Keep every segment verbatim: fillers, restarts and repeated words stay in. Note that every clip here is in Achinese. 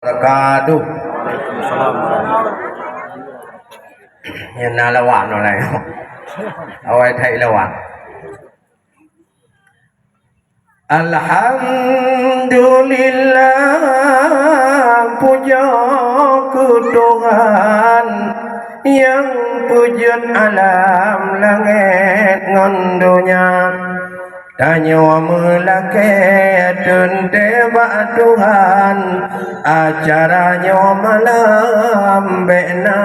wabarakatuh. Nyang na lawan ulai. Awai thai lawan. Alhamdulillah, pujoe keu Tuhan nyang peujeuet alam langét ngon donya. Tanyoe meulakée teuntée bak Tuhan, acara nyoe malam bék na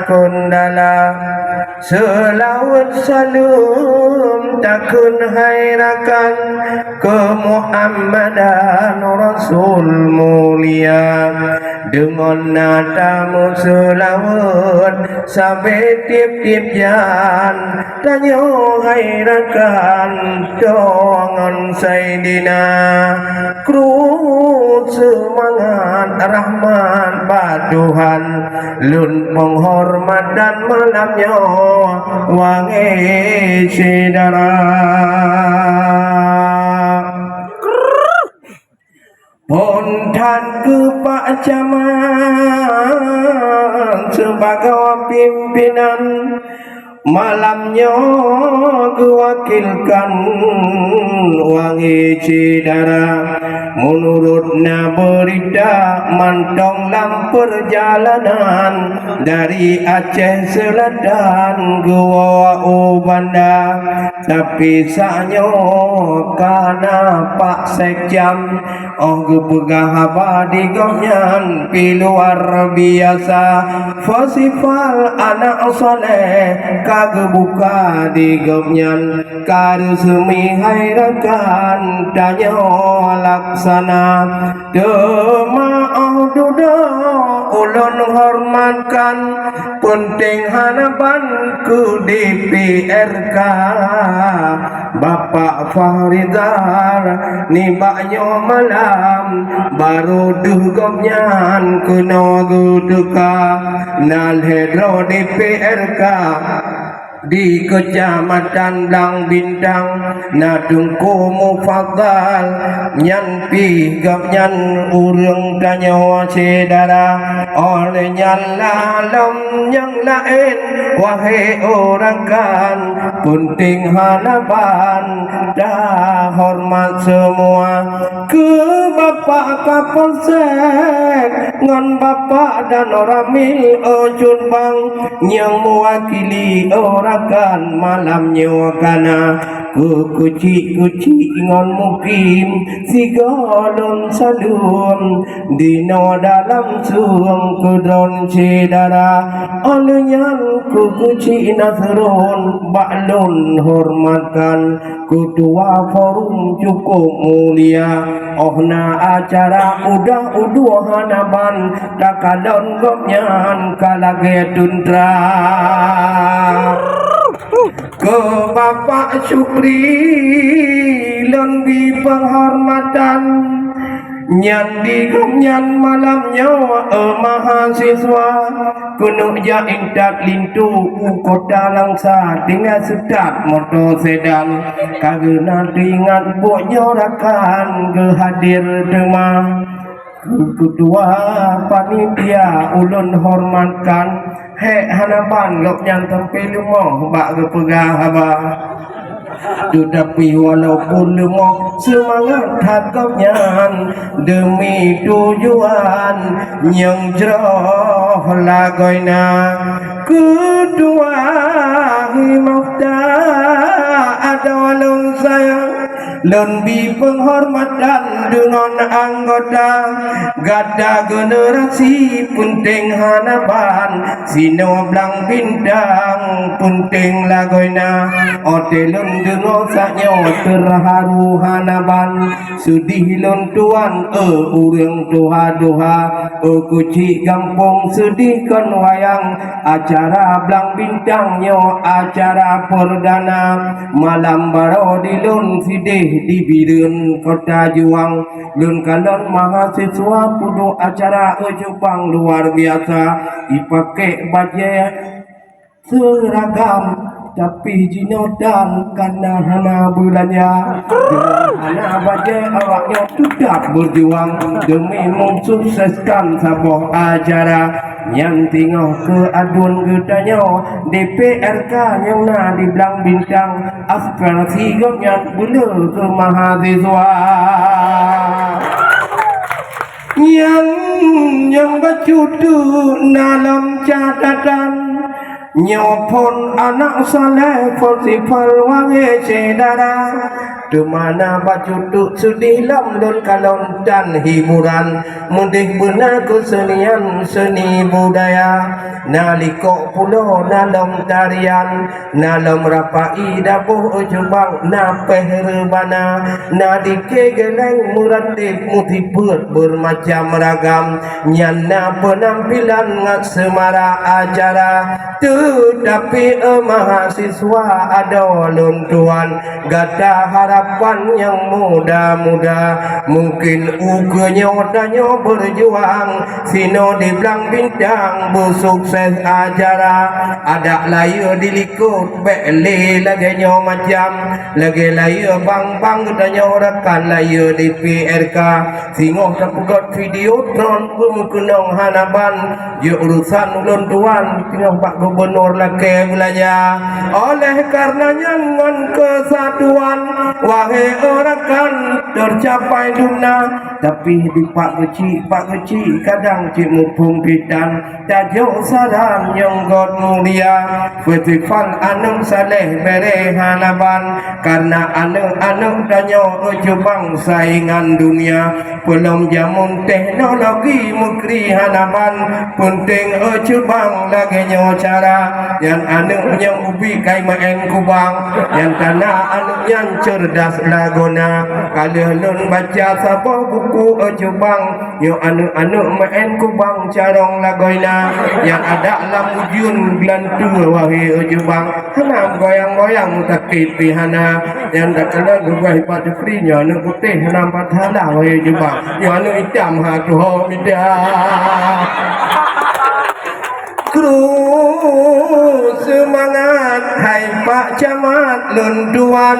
kondala. Seulaweuet saleuem takheun hai rakan keu Muhammadan Rasul mulia. Deungon na tameuseulaweuet sabe tieb-tieb jan, tanyoe hai rakan, deungon Saidina. Kru seumangat rahmat bak Tuhan, lôn peunghormatan malam nyoe wahé syedara. Phon that keu Pak Camat sibagoe pimpénan, malam nyoe geuwakilkan wahé syedara. Meunurot na beurita mantong lam peurjalanan dari Aceh Seulatan geuwoe u Banda, tapi sanyoe ka na Pak Sekjam. Óh geupeugah haba di gobnyan pih luar biasa. Festival Anak Saleh ka geubuka di gobnyan, ka reuseumi hai rakan tanyoe laksana. Teuma óh dudoe ulôn hormatkan, peunteng hana ban keu D P R K. Bapak Fahrizal nibak nyoe malam, barô deuh gobnyan keunoe geuteuka. Na lhée droe D P R K di Keucamatan Blang Bintang, na Teungku Mufadhal, nyan pih gobnyan ureuëng tanyoe syedara. Óh lheueh nyan lalom nyang laén, wahé rakan, peunteng hana ban tahoreumat seumua. Keu Bapak Kapolsek ngon Bapak Danramil Ujong Bang nyang meuwakili rakan malam nyoe ka na. Keu kucik-kucik ngon mukim sigoe lôn saleuem, dinoe dalam sueng keu droen syedara. Óh lheueh nyan keu kucik Nasron bak lôn hormatkan, Keutua forum cukup mulia. Óh na acara udah u dua hana ban, takalon gobnyan ka lagée tuntra. Keu Bapak Syukri lôn bri peunghormatan, nyan di gobnyan malam nyoe, eh, mahasiswa keuneuk jak intat linto u kota Langsa tinggai seutat moto sedan. Kareuna teuingat buet nyoe rakan geuhadir teuma. Keu keutua panitia ulôn hormatkan, hék hana ban gobnyan teupeu leumoh bak geupeugah haba. Teutapi walaupun leumoh, seumangat that gobnyan deumi tujuan nyang jroh lagoina. Keutua Hi Mukhtar adoe lôn sayang, lôn bri peunghormatan deungon anggota. Gata generasi peunteng hana ban, sinoe Blang Bintang peunteng lagoina. Óh lheueh lôn deungoe saát nyoe teuharu hana ban, seudeh lôn tuan, eh, ureuëng tuha-tuha, eh, kucik gampông seudeh kon wayang. Acara Blang Bintang nyoe acara perdana, malam baroe di lôn sideh di Bireuen Kota Juang. Lôn kalon mahasiswa peuduek acara, eh, cubang luar biasa, ipakék bajée seuragam, Tapi jinoe tan kana hana beulanja. Deungon hana bajée awaknyoe teutap beujuang demi mensukseskan saboh acara. Nyan teungoh keu aduen geutanyoe D P R K nyang na di Blang Bintang, aspirasi gobnyan beuleu keu mahasiswa. Nyan nyang bacut na lam catatan, nyoe phon aneuk saleh festival wahé syedara. Teuma na bacut seudeh lam lôn kalon dan hiburan, meudeh beuna keuseunian seuni budaya. Na likok pulo na lom tarian, na lom rapai daboh ujubang, na péh reubana, na dike geleng meuratéb meusipeut beumacam ragam. Nyan na peunampilan ngat seumara acara. Teutapi, eh, mahasiswa adoe lôn tuan, gata harapan nyang muda-muda. Mungkin ukeue nyoe tanyoe beujuang sinoe di Blang Bintang beusukses acara. Adak layeue di likot bék lé lagée nyoe macam, lagée layeue bang-bang geutanyoe rakan layeue di P R K. Singoh tapeugét video tron beumeukeunong hana ban. Jeuet urusan ulôn tuan teungoh bak gubunur lakée beulanja. Oleh kareuna nyan ngon keusatuan, wahé rakan, teucapai dumna. Tapi di pak keuchik, pak keuchik kadang cit muphom pitan. Tajok saran nyang gét mulia, festival aneuk saleh béré hana ban. Kareuna aneuk-aneuk tanyoe ujubang saingan dunia. Peulom jameun teknologi meukri hana ban, peunteng ujubang lagée nyoe cara. Nyan aneuk nyang ubit kai meu'en kubang, nyan tana aneuk nyan ceurdas lagoena. Ka lheueh lôn baca saboh buku ujubang, nyoe aneuk-aneuk meu'en kubang carông lagoena. Nyan adak lam ujeuen geulanteue wahé ujubang. Hana goyang-goyang meutakét pih hana. Nyan takalon geugaih bak teupri nyoe aneuk putéh hana pat hala wahé jubah. Nyoe aneuk itam ha tuho mida. Kru seumangat hai pak camat lôn tuan.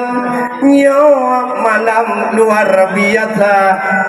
Nyoe malam luar biasa.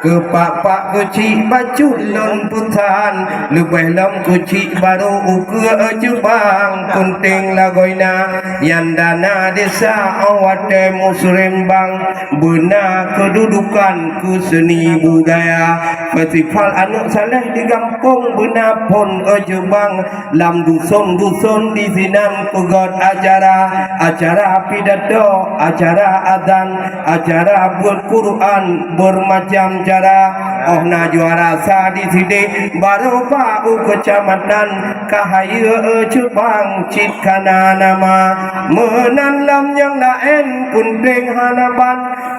Keu pak-pak keuchik bacut lôn peusan. Leubeh lom keuchik barô ukeue jubang peunteng lagoena. Nyan dana desa 'oh watée museurim bang, beuna keududukan keu seuni budaya. Festival aneuk saleh di gampông beuna phon ujubang, lam duson-duson disinan peugét acara, acara pidato, acara azan, acara buet Quran, beumacam cara. 'Oh na juara sa disideh, barô bak u keucamatan, ka hayeue ujubang cit kana nama. Meunan lam nyang laén peunteng hana ban,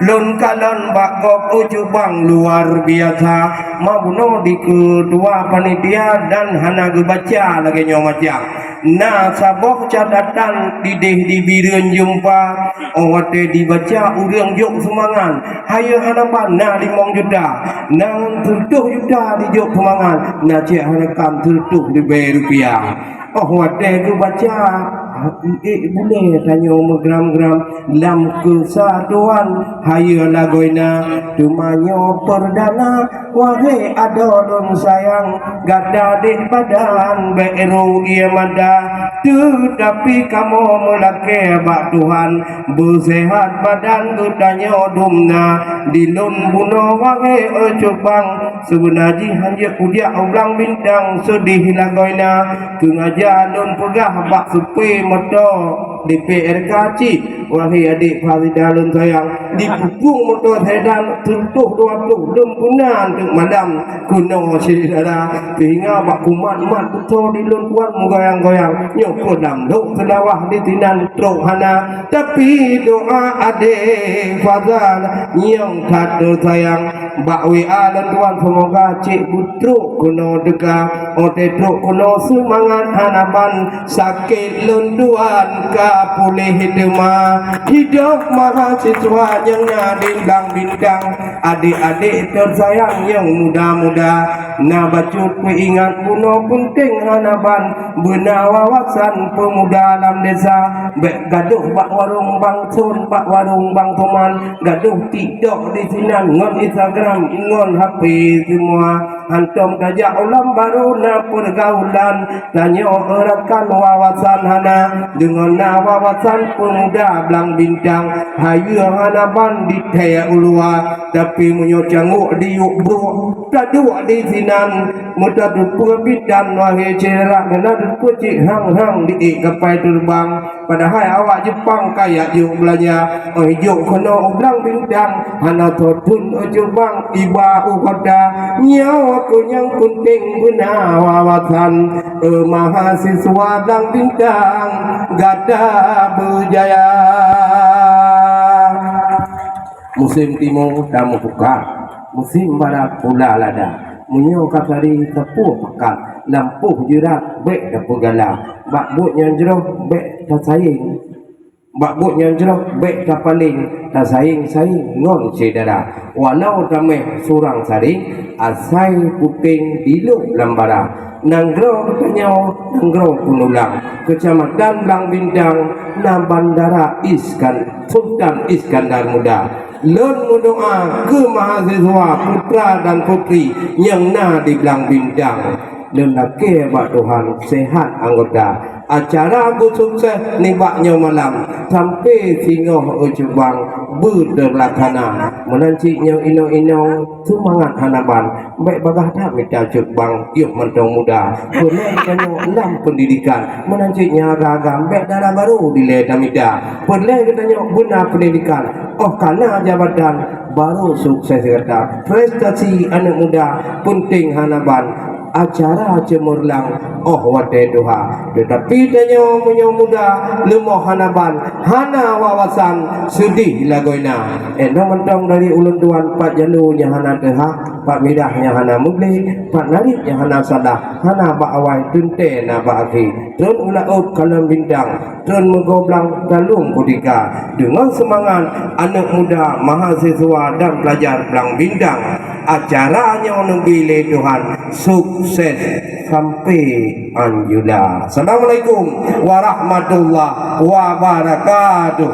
lôn kalon bak gob ujubang luar biasa. Ma bunoe di keutua panitia dan hana geubaca lagée nyoe macam. Na saboh catatan dideh di Bireuen Jeumpa, 'oh watée dibaca ureuëng jok seumangat. Hayeue hana ban na limong juta, na seureutôh juta dijok seumangat, na cit hana kan seureutôh ribée rupiah. 'Oh watée geubaca, iék bulée tanyoe meugram-gram lam keusatuan hayeue lagoena. Teuma nyoe peurdana, wahé adoe lôn sayang, gata dék badan bék ru ie mada. Teutapi kamoe meulakée bak Tuhan, beuseuhat badan geutanyoe dumna. Di lôn bunoe wahé ujubang, seubeuna jih hanjeuet kujak u Blang Bintang seudeh lagoena. Keungaja lôn peugah bak supé moto D P R K cit, wahé adék Farida lôn sayang, di punggung moto sedan seureutôh dua ploh lôn peuna teuk malam keunoe syedara, seuhingga bak kumat-mat moto di lôn tuan meugoyang-goyang. Nyoe peudam lhok seulawah disinan trok hana, tapi doa adék Fazal nyang that teusayang. Bak W A lôn tuan, seumoga cit beutrok keunoe teuka. 'Oh teutrok keunoe seumangat hana ban, sakét lôn tuan ka Puléh teuma hidup mahasiswa nyang na di Blang Bintang, adék-adék teusayang nyang muda-muda. Na bacut peuingat bunoe peunteng hana ban, beuna wawasan peumuda lam desa. Bék gadôh bak warong Bang Sun, bak warong Bang Tuman, gadôh TikTok disinan ngon Instagram ngon H P seumua. Hantom tajak u lam barô na peurgaulan, tanyoe eurakan wawasan hana. Deungon na wawasan peumuda Blang Bintang, hayeue hana ban di thée u luwa. Tapi meunyoe cangok diyuek bruek, taduek disinan, meutateupeue bidan wahé syedara, na teupeue cit hang-hang di ék kapai teureubang. Padahai awak Jepang kaya jok beulanja, óh jok keunoe u Blang Bintang, hana tho thon óh jok bang iba u kota. Nyoe keuh nyang peunteng beuna wawasan, eh, mahasiswa Blang Bintang, gata beujaya. Musém timu tameubuka, musém barat pula lada. Meunyoe ka sari sapeue pakat, lampôh jeurat bék tapeugala. Bak buet nyang jroh bék tasayang. Bak buet nyang jroh bék tapaléng, tasayang-sayang ngon syedara. Walau taméh surang saréng, asai puténg dilôb lam bara. Nanggroe geutanyoe, nanggroe Peunulang, Keucamatan Blang Bintang, na Bandara Iskan-, Sultan Iskandar Muda. Lôn meudoá keu mahasiswa putra dan putri nyang na di Blang Bintang. Lôn lakée bak Tuhan seuhat anggota. Acara beusukses nibak nyoe malam sampoe singoh u Cubang beuteulaksana. Meunan cit nyang inong-inong seumangat hana ban, bék bagaih that mita cut bang, yôh mantong muda. Peureulée geutanyoe lam peundidikan, meunan cit nyang agam-agam bék dara barô dilée tamita. Peureulée geutanyoe beuna peundidikan, óh kana jabatan barô sukses gata. Prestasi aneuëk muda peunteng hana ban. Acara ceumeurelang óh watée tuha. Teutapi tanyoe meunyoe muda leumoh hana ban, hana wawasan, seudeh lagoina. Éh, nyoe mantong dari ulôn tuan, pat jaloe nyang hana teuha, pat midah nyang hana meugleh, pat narit nyang hana salah, hana bak awai teuntée na bak akhé. Tron u laôt ka lam bintang, tron meugoblang galong kutika. Deungon seumangat aneuëk muda, mahasiswa dan pelajar Blang Bintang, acara nyoe neubi lé Tuhan sukses sampoe anjula. Assalamualaikum warahmatullahi wabarakatuh.